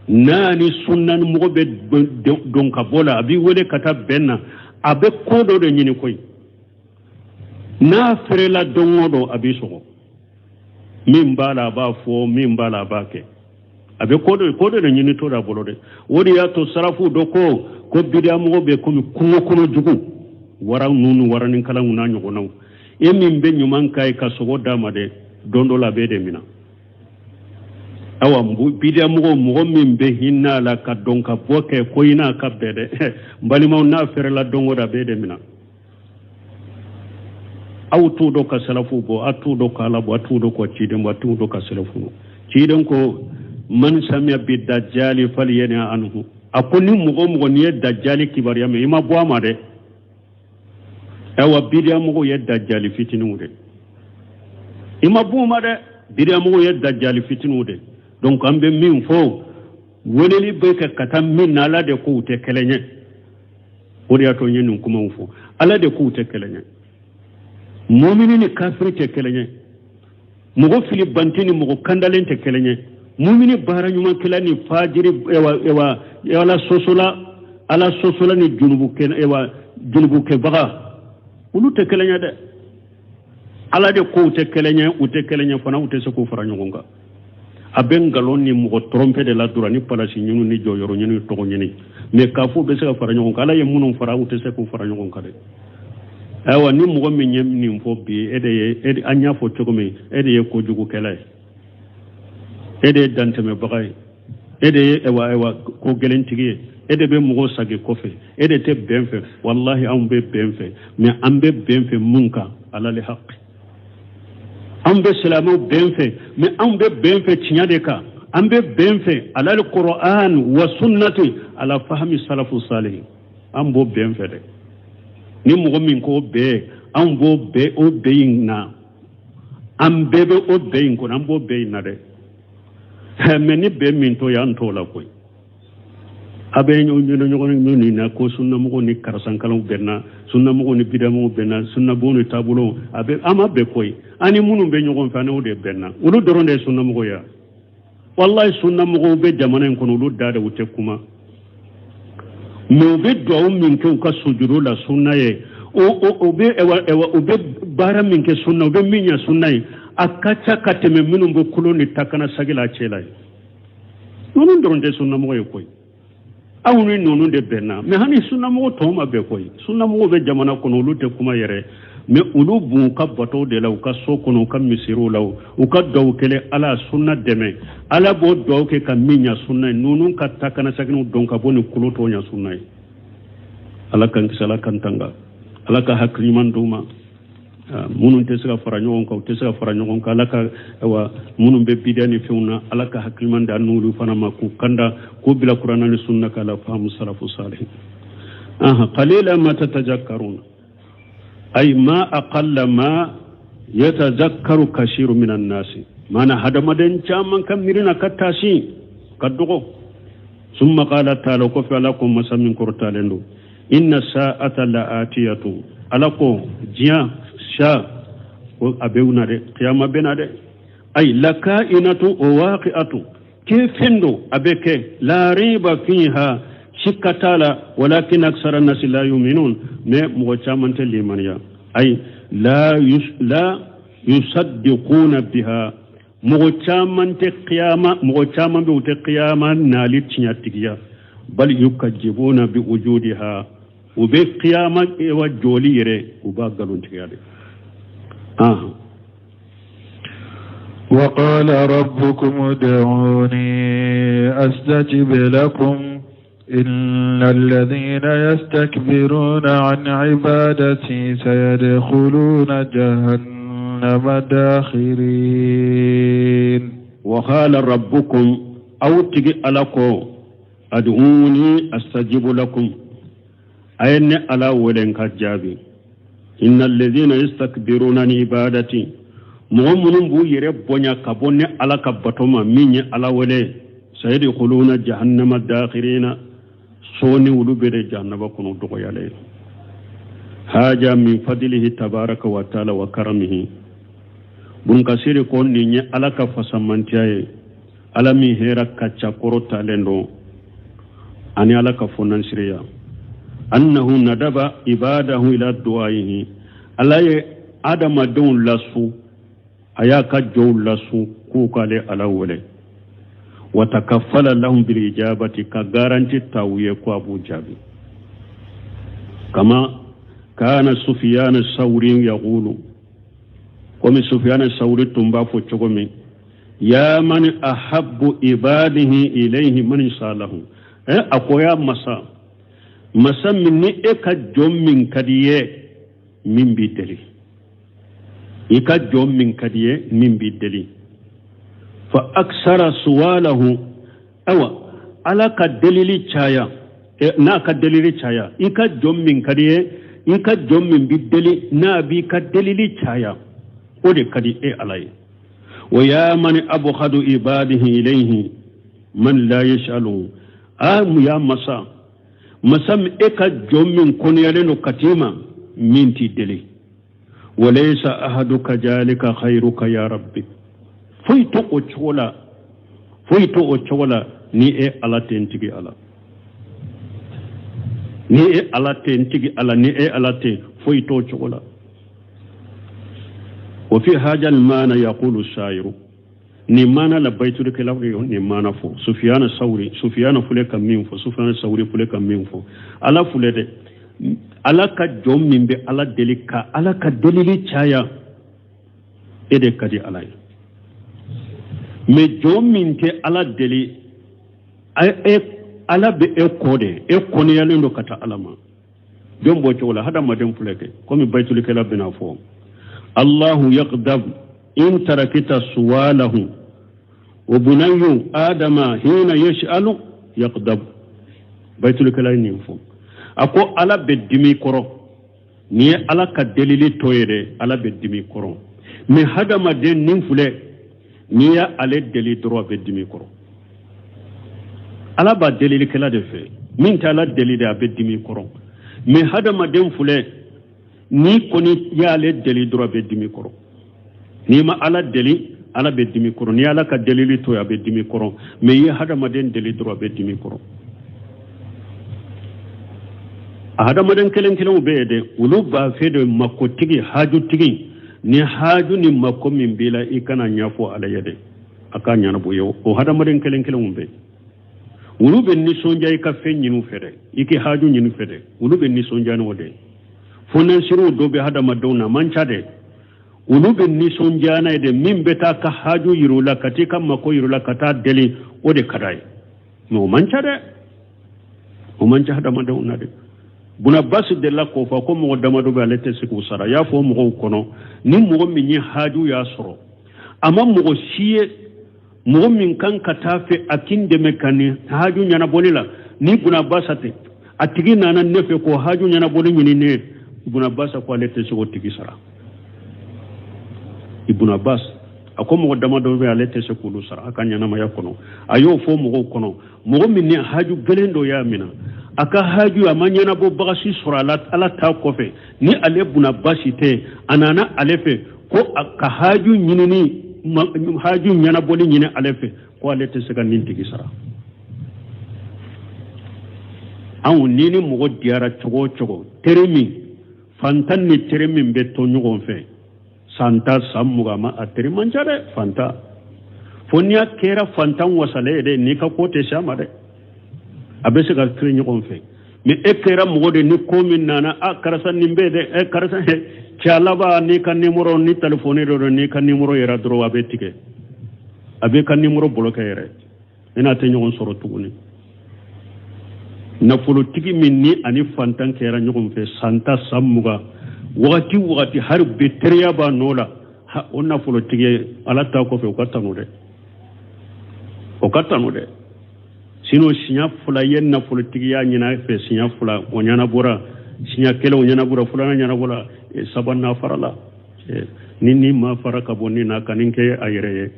N'a ni sunnani mɔgɔ bɛ don ka bɔ la, a b'i wele ka taa bɛn na, a bɛ ko dɔ de ɲini koyi. N'a fɛrɛla don o don, a b'i sɔgɔ. Min b'a la, a b'a fɔ, min b'a la, a b'a kɛ. A bɛ ko dɔ de ɲini to a bolo dɛ. O de y'a to sarafu dɔ ko bidiya mɔgɔ bɛ komi kungo kɔnɔ jugu, wara ninnu, waraninkalanw n'a ɲɔgɔnnaw. E min bɛ ɲuman k'a ye ka sogo d'a ma dɛ, don dɔ la a b'e de minɛ. Awa, bidiya mɔgɔ, mɔgɔ min bɛ hinɛ a la ka dɔn ka bɔ kɛ ko i n'a ka bɛn dɛ, n balimaw, n'a fɛrɛla don o don, a b'e de minɛ. Aw t'u dɔn ka salafu bɔ, a t'u dɔn ka Ala bɔ, a t'u dɔn ka ciden bɔ, a t'u dɔn ka salafu bɔ. Ciden ko man samiya bi dajjali falyana anhu. A ko ni mɔgɔ mɔgɔ n'i ye dajjali kibaruya mɛn, i ma bɔ a ma dɛ. Ayiwa, bidiya mɔgɔw ye dajjali fitininw de, i ma bɔ u ma dɛ. Bidiya mɔgɔw ye dajjali fitininw de. Donc an bɛ min fɔ, weleli bɛ kɛ ka taa min na, Ala de ko u tɛ kelen ye. O de y'a to n ye nin kumaw fɔ. Ala de k'u tɛ kelen ye. Mumini ni kafiri tɛ kelen ye. Mɔgɔ fili banti ni mɔgɔ kandalen tɛ kelen ye. Mumini baara ɲumankɛla ni fajiri, ewa, ala sɔsɔla, ala sɔsɔla ni junubukɛ, ewa, junubukɛbaga, olu tɛ kelen ye dɛ. Ala de kow tɛ kelen ye, u tɛ kelen ye fana, u tɛ se k'u fara ɲɔgɔn kan. A bɛ nkalon ni mɔgɔ tromper de la dɔrɔn, ni palasi ɲini ni jɔyɔrɔ ɲini, tɔgɔ ɲini. Mais k'a fɔ u bɛ se ka fara ɲɔgɔn kan, Ala ye minnu fara, u tɛ se k'u fara ɲɔgɔn kan dɛ. Ayiwa, ni mɔgɔ min ye nin fɔ bi, e de ye e, an y'a fɔ cogo min, e de ye kojugukɛla ye, e de ye dantɛmɛbaga ye, e de ye ayiwa ko gɛlɛntigi ye, e de bɛ mɔgɔw sagi kɔfɛ, e de tɛ bɛn fɛ. Walahi, anw bɛ bɛn fɛ, mais an bɛ bɛn fɛ mun kan? Ala le haqi. Anw bɛ silamɛw bɛn fɛ, mais anw bɛ bɛn fɛ tiɲɛ de kan. An bɛ bɛn fɛ alal Qur'an wa sunnati ala fahmi salafu salih. An b'o bɛn fɛ dɛ. Ni mɔgɔ min ko bɛn, anw b'o bɛn, o bɛn in na, an bɛɛ bɛ o bɛn in kɔnɔ, an b'o bɛn in na dɛ. Mais ni bɛn min t'o ye, an t'o la koyi. A bɛ ɲɔgɔn minnu na ko sunnamɔgɔw ni karisankalanw bɛnna, sunnamɔgɔw ni bidamɔgɔw bɛnna, sunnabon ni taabolo, a bɛ an ma bɛn koyi. An ni minnu bɛ ɲɔgɔn fɛ, an n'o de bɛnna. Olu dɔrɔn de ye sunnamɔgɔw ye. Walayi, sunnamɔgɔw bɛ jamana in kɔnɔ, olu da de u tɛ kuma, mais u bɛ duwawu min kɛ u ka sujuru la sunna ye, o bɛ, u bɛ baara min kɛ sunna, u bɛ min ɲɛ sunna ye. A ka ca ka tɛmɛ minnu bɛ kulon ni takanasagi la cɛ la ye. Ninnu dɔrɔn tɛ sunnamɔgɔ ye koyi, aw ni ninnu de bɛnna, mɛ hali sunnamɔgɔ tɔw ma bɛn koyi. Sunnamɔgɔw bɛ jamana kɔnɔ, olu tɛ kuma yɛrɛ, mɛ olu b'u ka batow de la, u ka so kɔnɔ, u ka misiriw la, u ka duwawu kɛlen ala sunna dɛmɛ, ala b'o duwawu kɛ ka min ɲa sunna ye. Ninnu ka takanasaginw dɔn ka bɔ ni kulo tɔw ɲa sunna ye. Ala k'an kisi, ala k'an tanga, ala ka hakili ɲuman d'u ma. Ah, minnu tɛ se ka fara ɲɔgɔn kan, u tɛ se ka fara ɲɔgɔn kan. Ala ka, ayiwa, minnu bɛ bidiya ni fɛnw na, ala ka hakili ɲuman d'an n'olu fana ma, k'u kanda, k'u bila kurana ni sunna kan, ala faamu salafu salih. Aha, qalila ma tatazakkaruna, ay ma aqalla ma yatazakkaru kasiru minan nasi, mana hadamaden caman ka miirina ka taasi ka dɔgɔ. Summa qala taala, kɔfɛ ala ko, masa min kɔrɔtalen don, inna sa'ata la atiyatu, ala ko diɲɛ sa ko a bɛ na dɛ, kiyama bɛ na dɛ, ay lakainatu o waqi'atu, ke fɛn don, a bɛ kɛ, la raiba fiha, sikka t'a la, walakin aksara nasi la yuminun, mais mɔgɔ caman tɛ limaniya, ay la la yusaddiquna biha, mɔgɔ caman tɛ kiyama, mɔgɔ caman bɛ u tɛ kiyama nali tiɲɛtigiya, bal yukajibuna bi wujudiha, u bɛ kiyama wa jɔli yɛrɛ, u b'a nkalontigiya de. وقال ربكم ادعوني أستجب لكم إن الذين يستكبرون عن عبادتي سيدخلون جهنم داخرين. وقال ربكم, aw tigi ala ko, ad'uni astajibu lakum, a ye ne ala wele n ka jaabi. Inna alladhina yastakbiruna an ibadati, mɔgɔ minnu b'u yɛrɛ bonya ka bɔ ne ala ka bato ma, min ye ala wele, sayadkhuluna jahannama dakhirina, sɔɔni olu bɛ de jahannaba kɔnɔ dɔgɔyalen. Haja min fadilihi tabaraka wa taala wa karamihi, bunkasiri ko nin ye ala ka fasamantiya ye, ala min hɛra ka ca, kɔrɔtalen don, ani ala ka fɔnansiriya, annahu nadaba ibadahu ila du'ayihi, ala ye adamadenw lasu, a y'a ka jɔnw lasu k'u k'ale ala wele, wa takaffala lahum bil ijabati, ka garanti ta u ye ko a b'u jaabi, kama kana sufiyana sawri yaqulu, komi sufiyana sawri tun b'a fɔ cogo min, ya man ahabbu ibadihi ilayhi man salahu, a ko ya masa, masa min ni e ka jɔn min ka di ye min b'i deli, i ka jɔn min ka di ye min b'i deli, fa aksara suwalahu, awa ala ka delili caya, n'a ka delili caya, i ka jɔn min ka di ye, i ka jɔn min b'i deli, n'a b'i ka delili caya, o de ka di e ala ye. Wa ya man abghadu ibadihi ilayhi man la yas'alu, a ya masa, masa min e ka jɔn min kɔniyalen don ka t'i ma min t'i deli, walaysa ahadu kajalika khayruka ya rabbi, foyi to o cogo la, foyi to o cogo la ni e ala tɛ n tigi ala, ni e ala tɛ n tigi ala, ni e ala tɛ, foyi t'o cogo la. Wa fi haja al-mana yaqulu shairu, nin maana la bayitulikɛlaw ye nin maana fɔ, sufiyana sawuri, sufiyana filɛ ka min fɔ, sufiyana sawuri filɛ ka min fɔ, ala filɛ dɛ, ala ka jɔn min bɛ ala deli ka ala ka delili caya, e de ka di ala ye, mais jɔn min tɛ ala deli, e ala bɛ e kɔ de, e kɔniyalen don ka taa ala ma. Jɔn b'o cogo la, hadamaden filɛ kɛ komi bayitulikɛla bɛna fɔ, allahu yagdab in tarakita suwalahu wa bunayu adama hina yas'alu yagdab. Bayitulikɛla ye nin fɔ, a ko ala bɛ dimi kɔrɔ n'i ye ala ka delili to ye dɛ, ala bɛ dimi kɔrɔ, mais hadamaden nin filɛ, n'i y'ale deli dɔrɔn a bɛ dimi kɔrɔ. Ala b'a delilikɛla de fɛ, min tɛ ala deli de a bɛ dimi kɔrɔ, mais hadamaden filɛ, n'i kɔni y'ale deli dɔrɔn a bɛ dimi kɔrɔ. N'i ma ala deli, ala bɛ dimi kɔrɔ, n'i ala ka delili to yen a bɛ dimi kɔrɔ, mais i ye hadamaden deli dɔrɔn a bɛ dimi kɔrɔ. A hadamaden kelen kelenw bɛ yen dɛ, olu b'a fɛ de makotigi, hajutigi, Ni haaju ni mako min b'i la i kana ɲɛfɔ ala ye dɛ, a k'a ɲɛnabɔ ye. O hadamaden kelen kelenw bɛ olu bɛ nisɔndiya i ka fɛn ɲini fɛ dɛ, i k'i haaju ɲini fɛ dɛ, olu bɛ nisɔndiya n'o de. Fɔnɛsiriw dɔ bɛ hadamadenw na, man ca dɛ, olu bɛ nisɔndiya n'a ye dɛ. Min bɛ taa ka haaju yir'u la, ka t'i ka mako yir'u la, ka taa deli, o de ka d'a ye. Mais o man ca dɛ, o man ca hadamadenw na dɛ. Buna Basi delila k'o fɔ ko mɔgɔ damadɔ bɛ ale tɛ se k'u sara. A y'a fɔ mɔgɔw kɔnɔ, ni mɔgɔ min ye haaju y'a sɔrɔ, a ma mɔgɔ si ye mɔgɔ min kan ka taa fɛ a k'i dɛmɛ ka nin haaju ɲɛnabɔli la, ni Buna Basa tɛ, a tigi nana ne fɛ k'o haaju ɲɛnabɔli ɲini ne ye, Ibn Abbas ko ale tɛ se k'o tigi sara. Ibn Abbas a ko mɔgɔ damadɔ bɛ ale tɛ se k'olu sara a ka ɲɛnamaya kɔnɔ. A y'o fɔ mɔgɔw kɔnɔ, mɔgɔ min ni haaju gɛlɛn dɔ y'a minɛ, a ka haaju a ma ɲɛnabɔbaga si sɔrɔ a la ala ta kɔfɛ, ni ale Buna Basi tɛ, a nana ale fɛ ko a ka haaju ɲinini, haaju ɲɛnabɔli ɲini ale fɛ, ko ale tɛ se ka nin tigi sara. Anw ni ni mɔgɔ diyara cogo o cogo, teri min fantan ni teri min bɛ to ɲɔgɔn fɛ san 10 san 20 ma, a teri man ca dɛ. Fantan fo n'i y'a kɛra fantan wasalen ye dɛ, n'i ka ko tɛ s'a ma dɛ, a bɛ se ka to ɲɔgɔn fɛ. Mais e kɛra mɔgɔ de ni ko min nana, a karisa nin bɛ dɛ, e karisa cɛ laban n'i ka nimɔrɔ ni telefɔni dɔ don, n'i ka nimɔrɔ yɛrɛ dɔrɔn a bɛ tigɛ, a b'i ka nimɔrɔ bloqué yɛrɛ, i n'a tɛ ɲɔgɔn sɔrɔ tuguni. Nafolotigi min ni ani fantan kɛra ɲɔgɔn fɛ san 10 san 20, wagati wagati hali bi teriya b'a nɔ la, o nafolotigi ala ta kɔfɛ o ka tanu dɛ, o ka tanu dɛ. Sinon siɲɛ fila ye nafolotigiya ɲini a fɛ, siɲɛ fila o ɲɛnabɔra, siɲɛ kelen o ɲɛnabɔra, filanan ɲɛnabɔra, sabanan farala. Ni ma fara ka bɔ nin na, ka nin kɛ a yɛrɛ ye.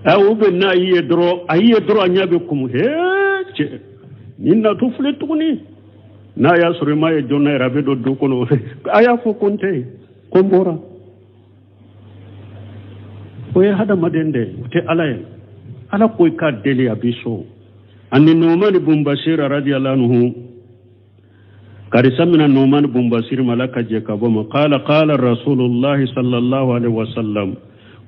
O bɛ n'a ye dɔrɔn, a ye dɔrɔn a ɲɛ bɛ kumu, hee cɛ nin natɔ filɛ tuguni. N'a y'a sɔrɔ i m'a ye joona yɛrɛ, a bɛ don du kɔnɔ, a y'a fɔ ko n tɛ yen, ko n bɔra. O ye hadamaden de ye, o tɛ ala ye. Ala ko i k'a deli a b'i sɔn. Ani Nu'man bun Bashir radiyallahu anhu, karisa mina Nu'man bun Bashir ma, ala ka jɛ ka bɔ ma, qala qala Rasulullah sallallahu alaihi wasallam,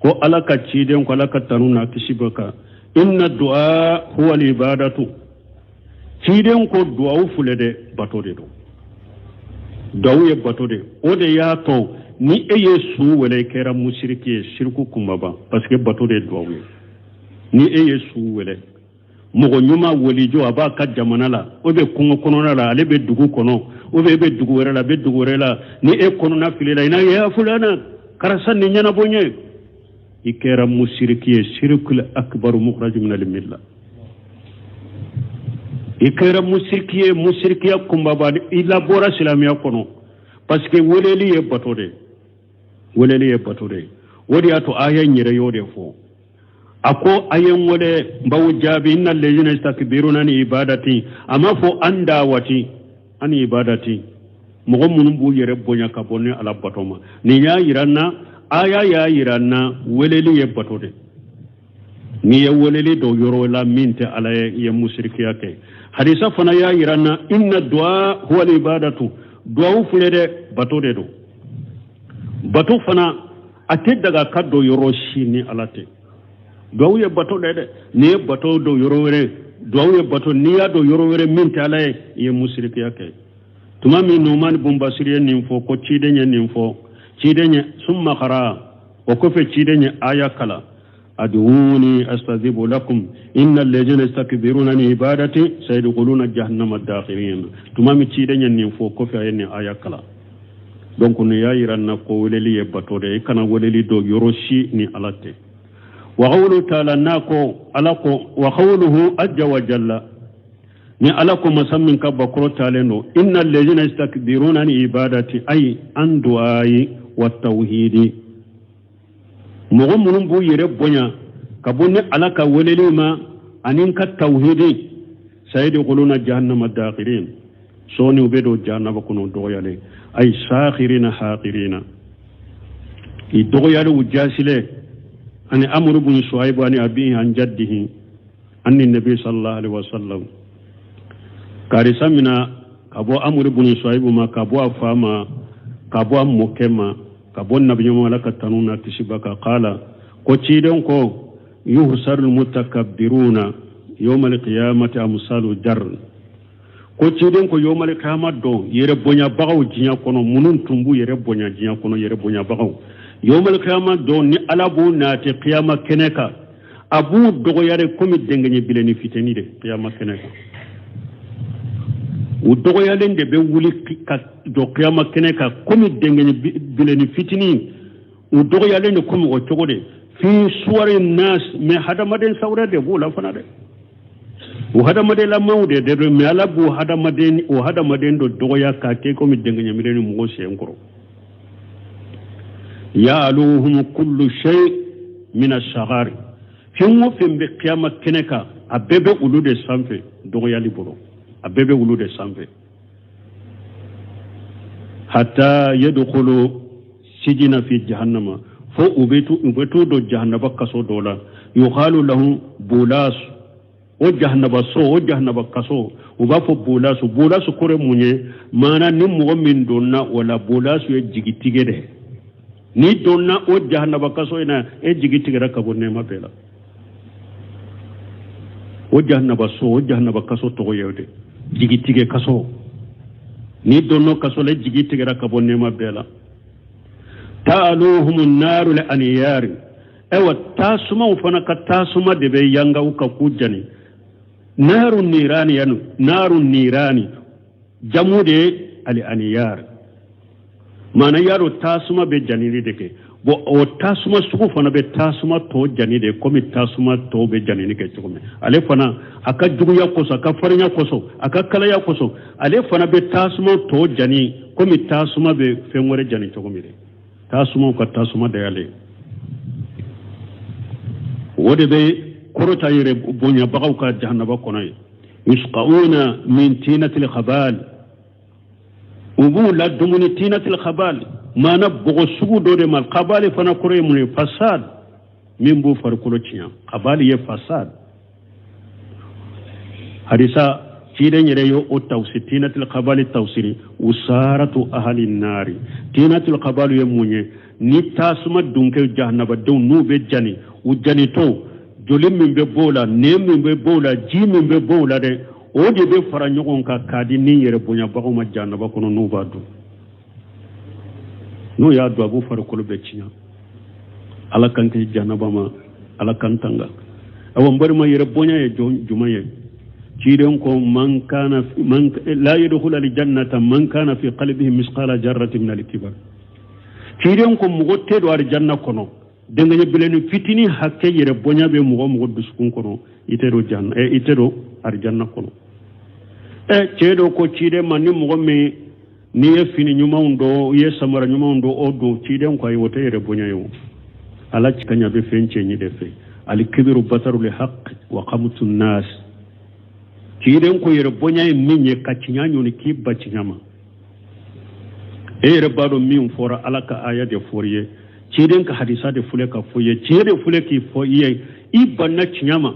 ko ala ka ciden ko ala ka tanu n'a kisi bɛ kan, inna du'a huwa al-ibadatu. Ciden ko duwawu filɛ dɛ, bato de don, duwawu ye bato de. O de y'a to ni e ye su wele, i kɛra musiriki ye, siriku kunbaba, parce que bato de ye duwawu ye. Ni e ye su wele, mɔgɔ ɲuman walijo, a b'a ka jamana la, o bɛ kungo kɔnɔna la, ale bɛ dugu kɔnɔ, o bɛ e bɛ dugu wɛrɛ la, a bɛ dugu wɛrɛ la, ni e kɔnɔna filila, i n'a ye fulana karisa nin ɲɛnabɔ n ye, i kɛra musiriki ye, sirikul akbaru mukhraju min al-milla. I kɛra musiriki ye, musirikiya kunbaba, i labɔra silamɛya kɔnɔ, parce que weleli ye bato de ye, weleli ye bato de ye. O de y'a to aya in yɛrɛ y'o de fɔ. A ko a ye n wele n b'aw jaabi, inna allazina yastakbiruna an ibadati, a m'a fɔ an dawati, an ibadati, mɔgɔ minnu b'u yɛrɛ bonya ka bɔ ni ala bato ma. Nin y'a yira n na, aya y'a yira n na, weleli ye bato de. N'i ye weleli dɔ yɔrɔ la min tɛ ala ye, i ye musirikiya kɛ. Hadisa fana y'a yira n na, inna du'a huwa al-ibadatu, duwawu filɛ dɛ, bato de don. Bato fana a tɛ daga ka don yɔrɔ si ni ala tɛ. Duwawu ye bato de dɛ, n'i ye bato don yɔrɔ wɛrɛ, duwawu ye bato, n'i y'a don yɔrɔ wɛrɛ min tɛ ala ye, i ye musirikiya kɛ. Tuma min Nu'man bun Basir ye nin fɔ, ko ciden ye nin fɔ, ciden ye summa qara, o kɔfɛ ciden ye aya kalan, ad'uni astajibu lakum inna allazina yastakbiruna an ibadati sayadkhuluna jahannama dakhirin. Tuma min ciden ye nin fɔ, kɔfɛ a ye nin aya kalan. Donc nin y'a yira n na ko weleli ye bato de ye, i kana weleli don yɔrɔ si ni ala tɛ. Wa qawluhu ta'ala, n'a ko ala ko, wa qawluhu azza wa jalla, ni ala ko masa min ka bakɔrɔ talen don, inna allazina yastakbiruna an ibadati ay an du'ai wa tawhidi, mɔgɔ minnu b'u yɛrɛ bonya ka bɔ ni ala ka weleli ma ani n ka tawhidi, sayadkhuluna jahannama dakhirin, sɔɔni u bɛ don jahannama kɔnɔ dɔgɔyalen, ay sakhirina haqirina, i dɔgɔyalen u jaasilen. Ani Amru bun Shu'aib ani abihi an jaddihi anni nabi sallallahu alaihi wasallam, karisa mina ka bɔ Amru bun Shu'aib ma, ka bɔ a fa ma, Ka bɔ a mɔkɛ ma, ka bɔ nabiɲuman Ala ka tanu n'a kisi b'a kan, qala ko ciden ko yuhsarul mutakabbiruna yawmal qiyamati amsalu jar. Ko ciden ko yawmal qiyama don yɛrɛ bonyabagaw diɲɛ kɔnɔ, minnu tun b'u yɛrɛ bonya diɲɛ kɔnɔ, yɛrɛ bonyabagaw yawmal qiyama don ni Ala b'u naati qiyama kɛnɛ kan, a b'u dɔgɔya de komi dɛngɛɲɛ bilenni fitini de qiyama kɛnɛ kan. U dɔgɔyalen de bɛ wuli ka jɔ qiyama kɛnɛ kan komi dɛngɛɲɛ bilenni fitini, u dɔgɔyalen de komi o cogo de. Fi suwari nas, mais hadamaden sawura de b'o la fana dɛ, o hadamaden lamaw de dɛ, mais Ala b'o hadamaden o hadamaden dɔ dɔgɔya k'a kɛ komi dɛngɛɲɛ bilenni mɔgɔ sen kɔrɔ. Ya'aluhum kullu shay min ash-shaghari, fɛn o fɛn bɛ qiyama kɛnɛ kan, a bɛɛ bɛ olu de sanfɛ dɔgɔyali bolo, a bɛɛ bɛ olu de sanfɛ. Hatta yadkhulu sijina fi jahannama, fo u bɛ t'u don jahannaba kaso dɔ la, yuqalu lahum bulas, o jahannaba so, o jahannaba kaso, u b'a fɔ bolasu. Bolasu kɔrɔ mun ye? Maana ni mɔgɔ min donna o la, bolasu ye jigitigɛ de. N'i donna o jahannaba kaso in na, e jigi tigɛra ka bɔ nɛɛma bɛɛ la. O jahannaba so, o jahannaba kaso tɔgɔ ye o de, jigitigɛ kaso. N'i donna o kaso la, e jigi tigɛra ka bɔ nɛɛma bɛɛ la. Ta'aluhum naaru li aniyari, ayiwa tasumaw fana ka tasuma de bɛ yanga u ka k'u jani. Naaru nirani yanu, naaru nirani jamu de ye ali aniyari, maana y'a dɔn tasuma bɛ janili de kɛ. Bon, o tasuma sugu fana bɛ tasuma tɔ jani de komi tasuma tɔw bɛ janili kɛ cogo min. Ale fana a ka juguya kosɔn, a ka farinya kosɔn, a ka kalaya kosɔn, ale fana bɛ tasuma tɔ jani komi tasuma bɛ fɛn wɛrɛ jani cogo min de. Tasumaw ka tasuma de y'ale ye, o de bɛ kɔrɔta yɛrɛ bonyabagaw ka jahannaba kɔnɔ ye. Yusqauna min tinatil khabal, u b'u la dumuni tinatil khabal, maana bɔgɔ sugu dɔ de ma. Khabali fana kɔrɔ ye mun ye? Fasad, min b'u farikolo tiɲɛ. Khabali ye fasad. Hadisa ciden yɛrɛ ye o tawsiri, tinatil khabali tawsiri, usaratu ahali naari. Tinatil khabali ye mun ye? Ni tasuma dunkɛ jahannabadenw n'u bɛ jani, u janitɔ joli min bɛ bɔ o la, nɛn min bɛ bɔ o la, ji min bɛ bɔ o la dɛ, o de bɛ fara ɲɔgɔn kan k'a di ni yɛrɛ bonyabagaw ma jahannaba kɔnɔ n'u b'a dun. N'u y'a dun, a b'u farikolo bɛɛ tiɲɛ. Ala k'an kisi jahannaba ma, Ala k'an tanga. Awa n balima, yɛrɛ bonya ye jumɛn ye? Ciden ko man kana man la yadkhulu aljannata man kana fi qalbihi misqala jarratin min alkibar. Ciden ko mɔgɔ tɛ don alijanna kɔnɔ dɛngɛɲɛ bilenni fitinin hakɛ yɛrɛ bonya bɛ mɔgɔ mɔgɔ dusukun kɔnɔ, i tɛ don janna, i tɛ don alijanna kɔnɔ. Cɛ dɔ ko ciden ma, ni mɔgɔ min n'i ye fini ɲumanw don, i ye samara ɲumanw don, o don. Ciden ko ayi, o tɛ yɛrɛ bonya ye o. Ala ci ka ɲa bɛ fɛn cɛɲi de fɛ. Alikibiru batarul haqq wa qamtu nas. Ciden ko yɛrɛ bonya ye min ye, ka tiɲɛ ɲɔni k'i ba tiɲɛ ma. E yɛrɛ b'a dɔn min fɔra, Ala ka aya de fɔr'i ye, ciden ka hadisa de filɛ ka fɔ i ye, tiɲɛ de filɛ k'i fɔ i ye, i banna tiɲɛ ma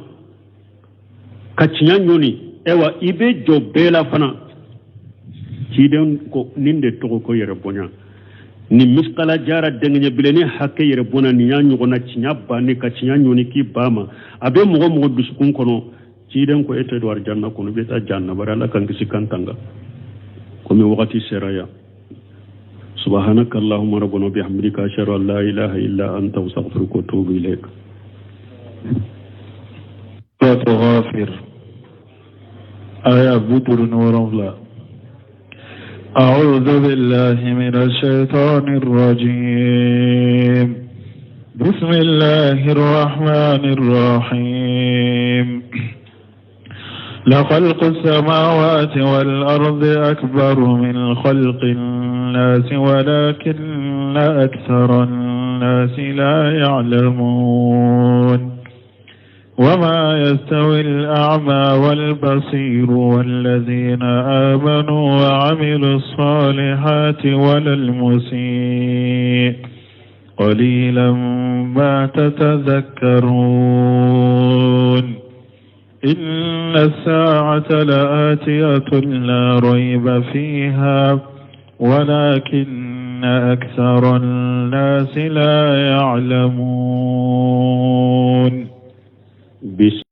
ka tiɲɛ ɲɔni, ayiwa i bɛ jɔ bɛɛ la fana. Ciden ko nin de tɔgɔ ko yɛrɛ bonya. Ni miskala jara dɛngɛɲɛ bilenni hakɛ yɛrɛ bonya, nin y'a ɲɔgɔnna tiɲɛ banni ka tiɲɛ ɲɔni k'i ba ma, a bɛ mɔgɔ mɔgɔ dusukun kɔnɔ. Ciden ko e tɛ don alijanna kɔnɔ, i bɛ taa jahannaba. Ala k'an kisi k'an tanga. Komi wagati sera yan. Subhanaka allahumma rabbana bihamdika, ashhadu an la ilaha illa anta, astaghfiruka wa atubu ilayk. Ghafir aya 57. أعوذ بالله من الشيطان الرجيم. بسم الله الرحمن الرحيم. لخلق السماوات والأرض أكبر من خلق الناس ولكن أكثر الناس لا يعلمون. وما يستوي الأعمى والبصير والذين آمنوا وعملوا الصالحات ولا المسيء قليلا ما تتذكرون. إن الساعة لآتية لا ريب فيها ولكن أكثر الناس لا يعلمون. بسم